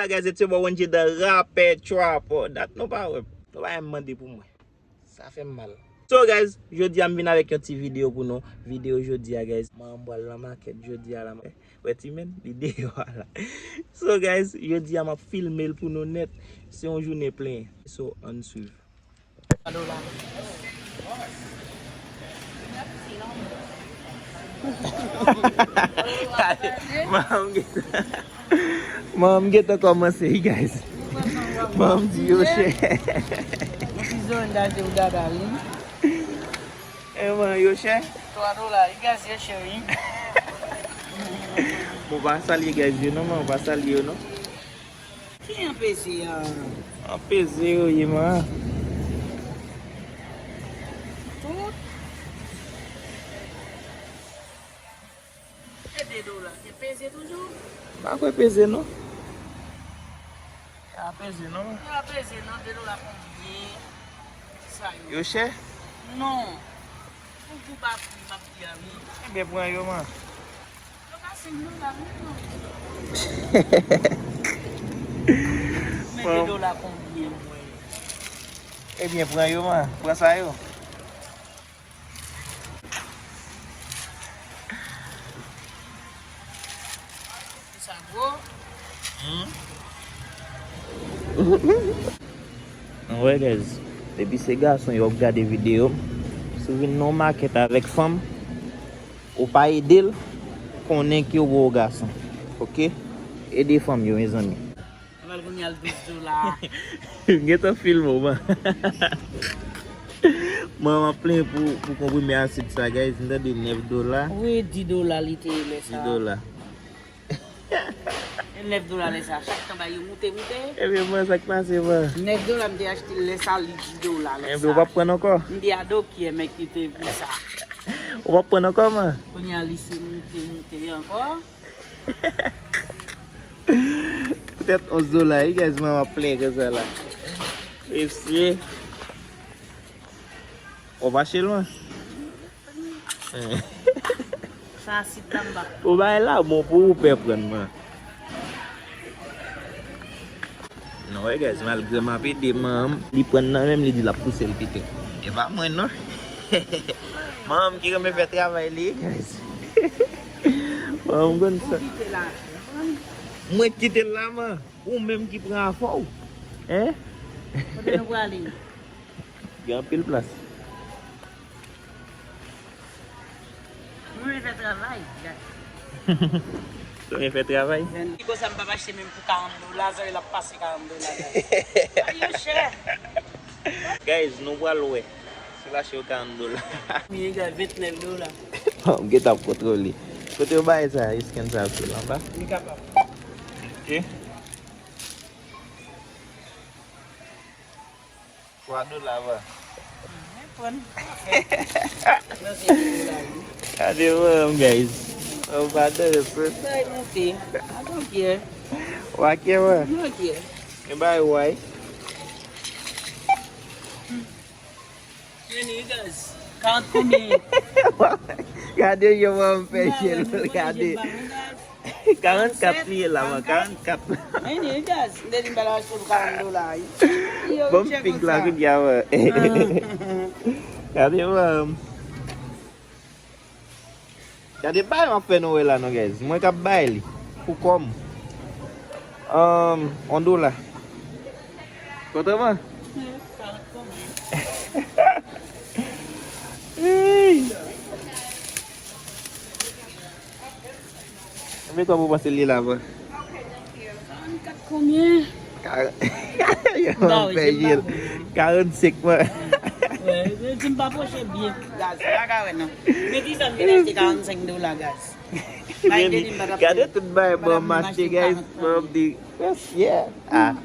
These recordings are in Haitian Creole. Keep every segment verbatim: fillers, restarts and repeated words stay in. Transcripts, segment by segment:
Guys, it's your boy One J the Rapper Trapper. Dat nou pa wè. Nou pa janm mande pou mwen. Sa fè m mal. So guys, jodi a m vin avèk yon ti videyo pou nou. Videyo jodi a, guys. Manman m pral nan makèt jodi a la. Wè ti men, li deyò a la. So guys, jodi a m ap filme l pou nou nèt. Se yon jounen plen. So, ann swiv. Manman m gentan, manman m gentan kòmanse, wi, guys. Manman m di yo chè. Yon ti zòn dade w dada, wi. E man, yo chè? Twa dola, wi, guys, yo chè, wi. Bon, pa salye guys yo non, man, pa salye yo non. Ki an peze a? An peze yo ye, man. Tout. E de dola, se peze toujou? M pa kwè peze non. A peze non. A peze non, de dola konbyen? Sa yo. Yo chè? Non. Pou gou batri, m ap di a wi. Ebyen, pran yo, man. Yo pa senk dola, non, non. Men de dola konbyen, mwen? Ebyen, pran yo, man. Pran sa yo. Sa gwo. Hmm? Anwè, guys, depi se gason yo ap gade videyo m, si w vin nan yon makèt avèk fanm, ou pa ede l, konnen ke w gwo gason. Oke? Ede fanm yo, mezanmi. Pral kounye a l douz dola. M gentan filme w, man. Man, m ap plenyen pou, pou konprime asid sa, guys. M tande nèf dola. Wi, dis dola li te ye lè sa. Dis dola. E nèf dola lè sa. Chak tan bay yo moute, moute. Ebyen, man, sa k pase, man? Nèf dola m te achte l lè sa, li dis dola lè sa. Ebyen, ou p ap pran ankò? M te adokyè, men ki te pou sa. Ou p ap pran ankò, man? Kounye a, li se moute, moute ankò. Poutèt onz dola, wi, guys, man, m ap plenyen konsa la. Mesye. Ou mache lwen? Sa asid la m pa. Ou bay la, bon, pou ou pè pran, man. Non, wè, guys, malgre m ap ede manman m, li pran nan men m, li di l ap pouse l kite. E pa mwen, non. Manman m ki renmen fè travay li, guys. Manman m konn sa. Ou kite la. Mwen kite l la, man. Ou menm ki pran afè w. Hein? Kote nou prale? Gen anpil plas. Mwen fè travay, guys. Ou renmen fè travay? Ki konsa m p ap achte menm pou karant dola, zòrèy l ap pase karant dola, guys. Ay, yo chè. Guys, nou pral wè si l achte yo karant dola. Mwen gen vennèf dola. M gentan ap kontwole. Kote yo bay sa, eskann sa sou anba? Li kapab. Ok. Twa dola, va. Mwen pran. Nan se de dola, wi. Gade, man, guys. Ou pa danse. Sa e monte. I don't care. Ou pa care, man? I don't care. E bay, why? Anyway, guys, karant konbyen? Gade jan manman m fè je l, gade. Karannkat li ye la, man, karannkat. Anyway, guys, m te di m pral achte pou karant dola, wi. Yo, bon, chèk pik la, konsa. Kounye a, man. Ah. Gade, man. Gade bagay m ap fè nou wè la non, guys. Mwen k ap bay li. Pou kò m. Um, yon dola. Kontan, man? Ey! Konbyen tan pou panse li la, man? Karannkat konbyen? Kar-, yo, m ap fè je l. Karannsenk, man. Wè, yo di m pa pwoche byen gaz. M pa ka wè non. Men kisa m vin achte karannsenk dola gaz? Gade tout bagay, bon, m achte, guys, bon, m di, yes, yeah. Ah.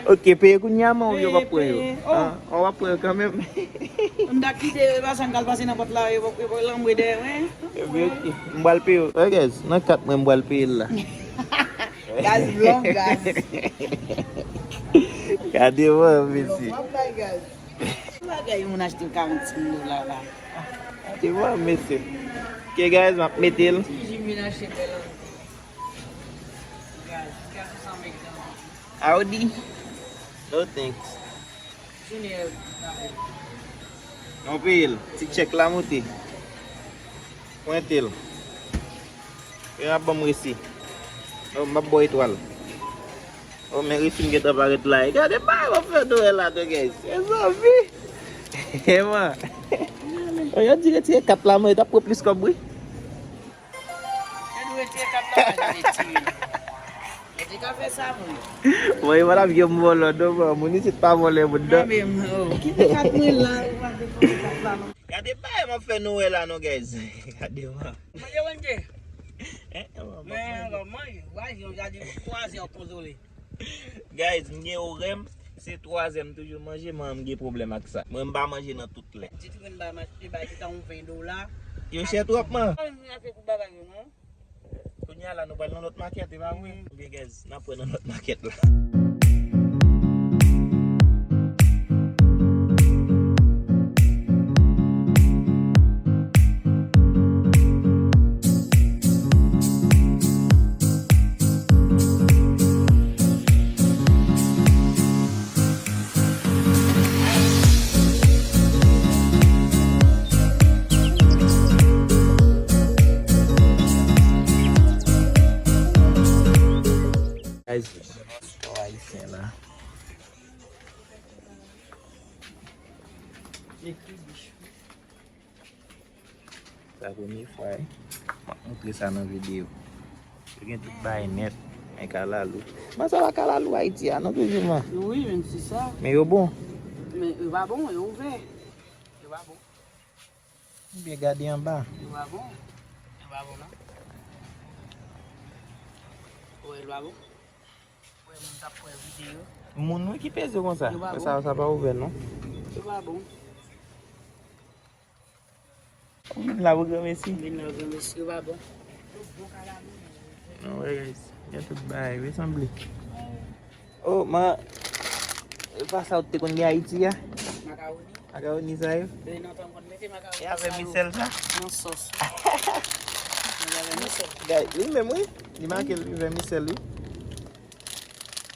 Ok, peye kounye a, man, ou yo p ap pran yo? Ah, ou p ap pran yo kanmenm? M ta kite yo, e pa sa m kal pase nan pòt la, yo p ap, yo p ap lanmwe dèyè mwen. Ebyen, ok. M pral peye yo. Ok, guys, nan kat mwen, m pral peye l la. Gaz long, gaz. Gade, man, mesye. Long, w ap bay gaz. Bagay moun achte karannsenk dola la. Gade, man, mesye. Ok, guys, m ap mete l. Ti jim vin achte bèl anpil. Gaz, gaz ou san Audi? No thanks. Non, peye l. Ti tchèk la moute. Pwente l. E ap ban m resi. Oh, m ap ba w etwal. Oh, men resi m gentan parèt la. E gade bagay m ap fè Nwèl la tou, guys. Mezanmi. Eman. Oh, yo di retire kat la, men yo t ap pran plis kòb, wi. Yo di retire kat la, yo retire. Yo te ka fè sa, moun. Bon, yo pa t ap janm vòlò, non, man. Moun isit pa vòlè, moun, non. Mwen menm, oh. Kite kat mwen la, ou pa te pran kat la, non. Gade bagay m ap fè Nwèl la, non, guys. Gade, man. Mwen te manje. Hein, man, men, manje. Ankò manje. Wè, yo gade twa zè w konzole. Guys, m gen orè m, se twa zè m toujou manje, man, m gen pwoblèm ak sa. Mwen, m pa manje nan tout lè. Ti tou vin ba m achte, bay ti tan yon ven dola. Yo chè twòp, man. Mwen achte pou bagay yo, non. Kounye a la, nou pral nan lòt makèt, e pa vre? Mm. Ebyen, guys, n ap wè nan lòt makèt la. Guys, spò ayisyen la. Sa premye fwa, wi. M ap montre sa nan videyo. Yo gen tout bagay nèt. Men kalalou. Men sa pa kalalou Ayiti a, non, toujou, man. Wi, men se sa. Men yo bon. Men yo pa bon, yo ouvè. Yo pa bon. Byen gade anba. Yo pa bon. Yo pa bon, non. Wè, yo pa bon. Wè, moun t ap wè videyo. Moun, wi, ki peze konsa. Yo pa bon. Sa, sa pa ouvè, non. Yo pa bon. Ou vin la pou granmesi? Vin la pou granmesi, yo pa bon. Non, wè, guys. Gen tout bagay, wi, sanble. Oh, man. E pa sa ou te konn gen Ayiti a? Makawoni. Makawoni sa yo? Wi, nan tan m konn mete makawoni sa yo. E a vèmisèl sa? Nan sòs. Nan vèmisèl. Guys, li menm, wi. Li make l, wi, vèmisèl, wi.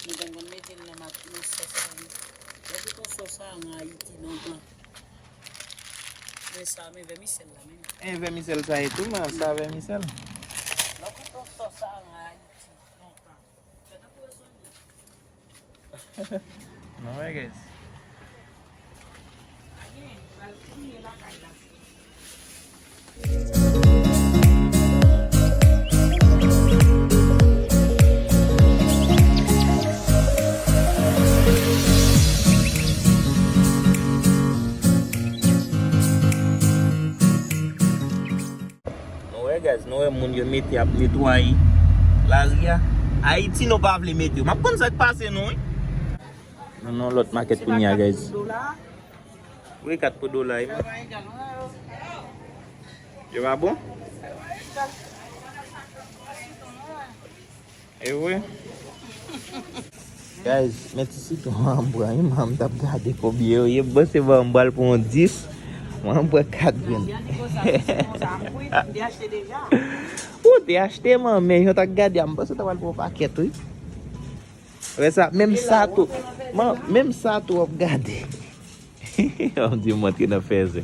Nou te konn mete l nan mak-, nan sòs sa, wi. Lè tout yon sòs sa an Ayiti, lontan. Men sa, men vèmisèl la, men. E vèmisèl sa ye tou, man, sa vèmisèl. Lè tout yon sòs sa an Ayiti, lontan. Fè tankou yo sonje. Non, wè, guys. Anyen, pral fouye lakay la. Nou wè, guys, nou wè moun yo mete ap netwaye lari a. Ayiti nou pa vle mete yo. M ap konn sa k pase nou, wi. Nou nan lòt makèt kounye a, guys. Wi, kat pou dola, wi. Yo pa bon? E vre? Guys, men ti sitwon an m pran, wi, man, m t ap gade konbyen yo ye. M panse, bon, m pral pran yon dis. Mwen, m pran kat grenn. Ou te achte, man, men jan w t ap gade a, m panse w ta pral pran yon pakèt, wi. Wè sa, menm sa tou. Man, menm sa tou w ap gade. An di w m antre nan fèzè.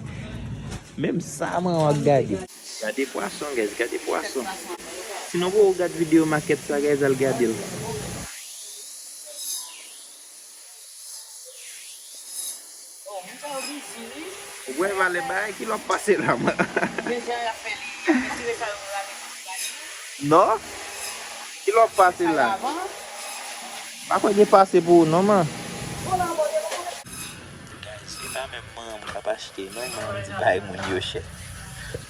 Menm sa, man, w ap gade. Gade pwason, guys, gade pwason. Si nou poko gad videyo makèt sa, guys, al gade l. Ou wè valè bagay ki lòp pase la, man. Non? Ki lòp pase la? Pa kwè gen pase pou ou non, man. Guys, se pa menm manman m k ap achte non, manman m di bay moun yo chè.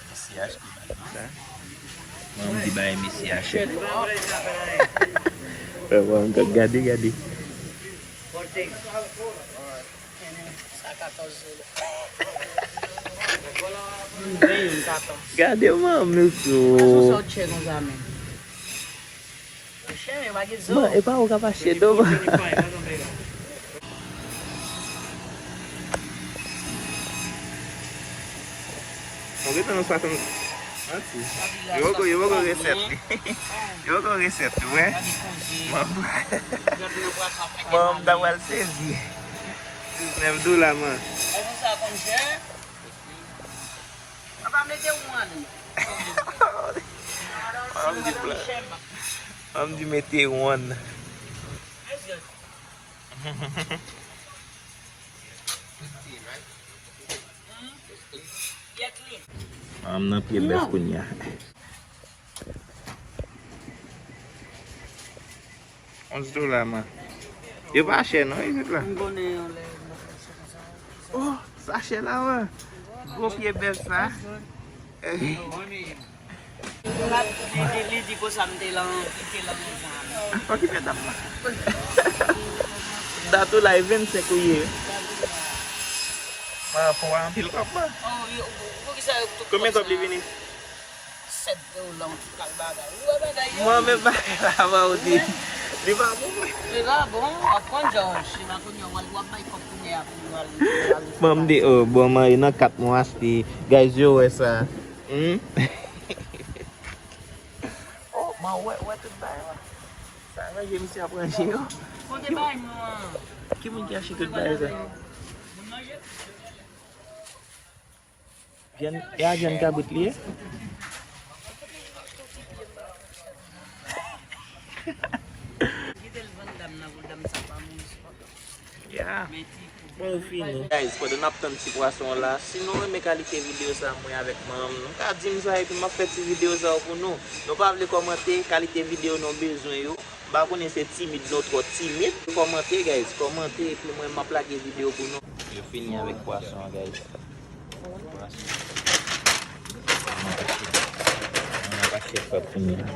Mesye achte bagay sa. Manman m di bay mesye a chè. Wè, wè, gade, gade. Sa katòz dola. Gade manman m tou. Sa w chè konsa menm. Chè, yo pa gen zo. Bon, e pa ou k ap achte do, bon. Mwen gentan nan swasant. Manti. Yo poko, yo poko resèt li. Yo poko resèt li, wè. Manman, manman ta pral sezi. Diznèf dola, man. Manman di plan. Manman di mete one. Manman nan pye bèf kounye a. Onz dola, man. Yo pa chè non, isit la. M konnen yon lè, m pa fè chè konsa. Oh, sa chè la, man. Gwo pye bèf sa. Li, li, li di konsa, m te lan, m te lan yon zam. Okipe dam nan. Dat ou la, e vennsenk ou ye. Man, fò anpil kòb, man. Oh, yo, poukisa yo tout konbyen kòb li vini? Sèt dola, yon ti kal bagay. Ou wè bagay yo? Mwen menm bagay la, man, ou di. Li pa bon, mwen. Li pa bon, w ap pran jòj. Se pa kounye a, w ap bay kòb kounye a pou yo al, pou yo al. Bon, m di, oh, bon, man, e nan kat mwen achte. Guys, yo wè sa. Hmm? Oh, man, wè, wè tout bagay, wè. Sa ranje, misye ap ranje yo. Kote bagay nou an? Ki moun ki achte tout bagay sa? Vyann, e a vyann kabrit li ye? Kite l vann dam nan pou dam sa pa mouri sou kòb la. Ya. Bon, ou fini. Guys, pandan n ap tann ti pwason an la, si nou renmen kalite videyo sa, mwen avèk manman m, nou ka di m sa epi m ap fè ti videyo sa yo pou nou. Nou pa vle kòmante, kalite videyo nou bezwen yo. M pa konnen se timid nou twò timid. Kòmante, guys, kòmante epi mwen m ap lage videyo pou nou. Yo fini avèk pwason an, guys. Pwason. Mwen ap achte, mwen ap achte krab kounye a.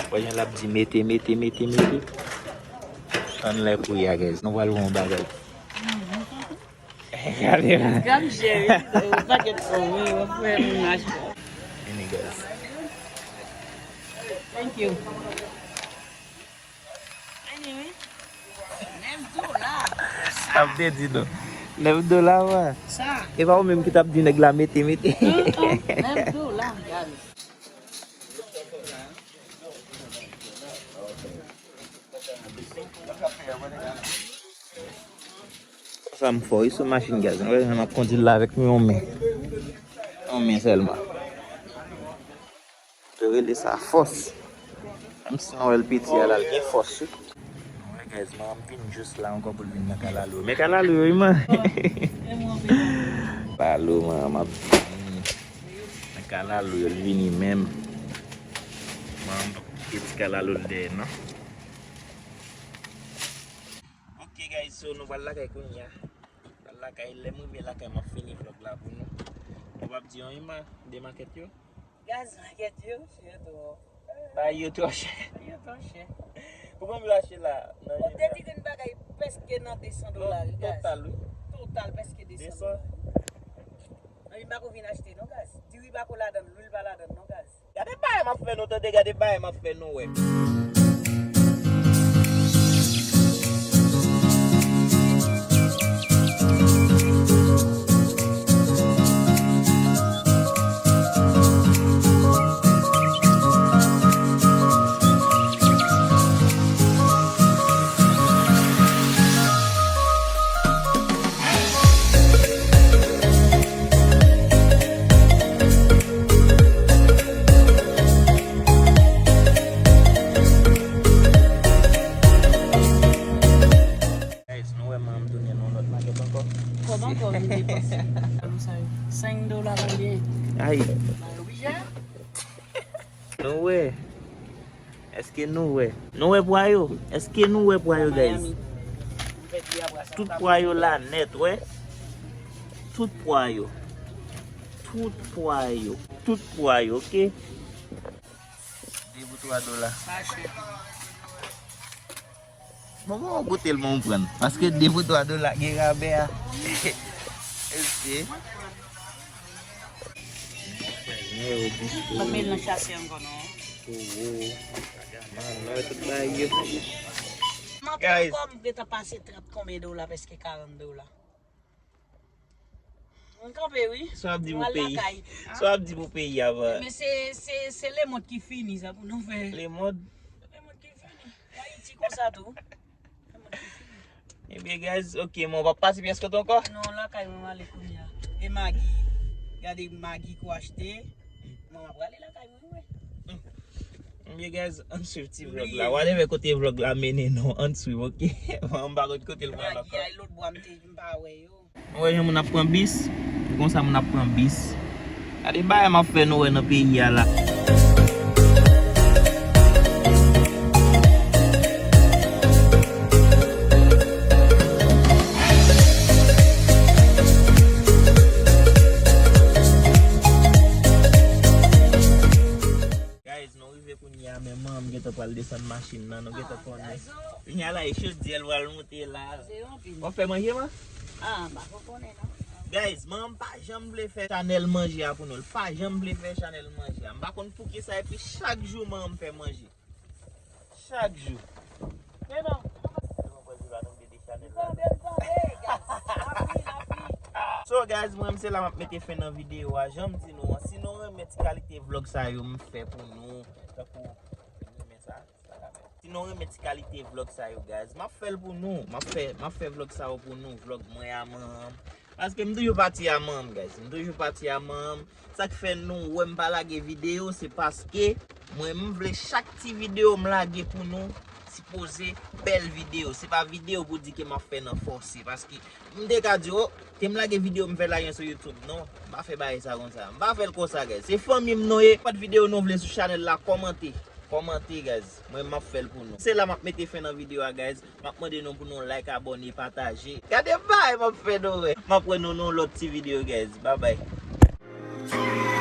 Wè jan l ap di mete, mete, mete, mete. Ann lè pou y a, guys. Nou pral wè yon bagay. Gade la. Gade, cheri. Yon pakèt fò, wi, yon frè moun achte. Vini, guys. Thank you. Anyway. Nèf dola. Sa m te di nou. Nèf dola, man. Sa. E pa ou menm ki t ap di nèg la mete, mete. Nèf dola, gade. Sa m fò, wi, sou machin gaz. Mwen, m ap kondui l la avèk yon men. Yon men sèlman. Yo rele sa fòs. Menm si nou wè l piti a la, l gen fòs, wi. Wè, guys, manman m vin jis la ankò pou l vin nan kalalou. Men kalalou yo, wi, man. Kalalou, man, m ap vini. Nan kalalou yo, l vini menm. Manman m p ap kite ti kalalou l dèyè, non. Ok, guys, so nou pral lakay kounye a. Pral lakay, lè m rive lakay, m ap fini vlòg la pou nou. Nou p ap di anyen, man, de makèt yo? Gaz makèt yo chè twòp. Bay yo twò chè. Yo twò chè. Pou konbyen w achte la? Ou te di gen bagay prèske nan de san dola, wi, gaz. Total, wi. Total prèske de san dola. Anyen m pa ko vin achte non, gaz. Diri pa ko ladan l, lwil pa ladan l non, gaz. Gade bagay m ap fè nou tande, gade bagay m ap fè nou wè. Guys, nou wè manman m tounen nan lòt makèt ankò. Kòman ankò vin depanse? Senk dola konbyen? Ay. Bay oblije. Nou wè. Èske nou wè? Nou wè pwa yo? Èske nou wè pwa yo, guys? Tout pwa yo la nèt, wè. Tout pwa yo. Tout pwa yo. Tout pwa yo, ok? De pou twa dola. Sa chè. Bon, bon, goute l, bon, ou pran. Paske de pou twa dola gen rabè a. Èske? Pa met l nan chase ankò non. Manman, tout bagay yo. Mwen te Guys. Ankò, m gentan pase trant konbyen dola, prèske karant dola. Mwen kanpe, wi. Sa w ap di pou peyi? Sa w ap di pou peyi a, bro? Men se, se, se lemond ki fini, sa pou nou fè. Lemond? Lemond ki fini. Ayiti konsa tou. Ebyen, guys, ok, mwen pa pase pyès kote ankò. Non, lakay mwen ale kounye a. E magi. Gade magi kou achte. Mwen ap prale lakay mwen, wi. Ebyen, guys, ann swiv ti vlog la. Whatever kote vlog la mennen nou, ann swiv, ok? Mwen pa konn kote l pral ankò. Magi a, lòt bwa m te, m pa wè yo. Ou wè jan moun ap pran bis? Konsa moun ap pran bis. Gade bagay m ap fè nou wè nan peyi a la. Guys, nou rive kounye a, men manman m gentan pral desann machin nan, nou gentan konnen. Kounye a la, e chodyè l pral moute la. W ap fè manje, man? Ah, m pa ko konnen, non. Guys, manman m pa janm vle fè chanèl manje a pou nou. L pa janm vle fè chanèl manje a. M pa konn poukisa, epi chak jou manman m fè manje. Chak jou. Men non. So, guys, mwen, se la m ap mete fen nan videyo a. Jan m di nou an, si nou renmen ti kalite vlog sa yo m fè pou nou, tankou, si nou renmen ti kalite vlog sa yo, guys, m ap fè l pou nou. M ap fè, m ap fè vlog sa yo pou nou. Vlog mwen a manman m. Paske m toujou pati a manman m, guys. M toujou pati a manman m. Sa k fè nou wè m pa lage videyo, se paske mwen, m vle chak ti videyo m lage pou nou, sipoze bèl videyo. Se pa videyo pou di ke m ap fè nan fòse. Paske m te ka di, o, ke m lage videyo m fè lajan sou YouTube. Non, m pa fè bagay sa konsa. M pa fè l konsa, guys. Se fanmi m nou ye. Nenpòt videyo nou vle sou chanèl la, kòmante. Kòmante, guys. Mwen, m ap fè l pou nou. Se la m ap mete fen nan videyo a, guys. M ap mande nou pou nou like, abòne, pataje. Gade bay m ap fè nou wè. M ap wè nou nan yon lòt ti videyo, guys. Bye bye.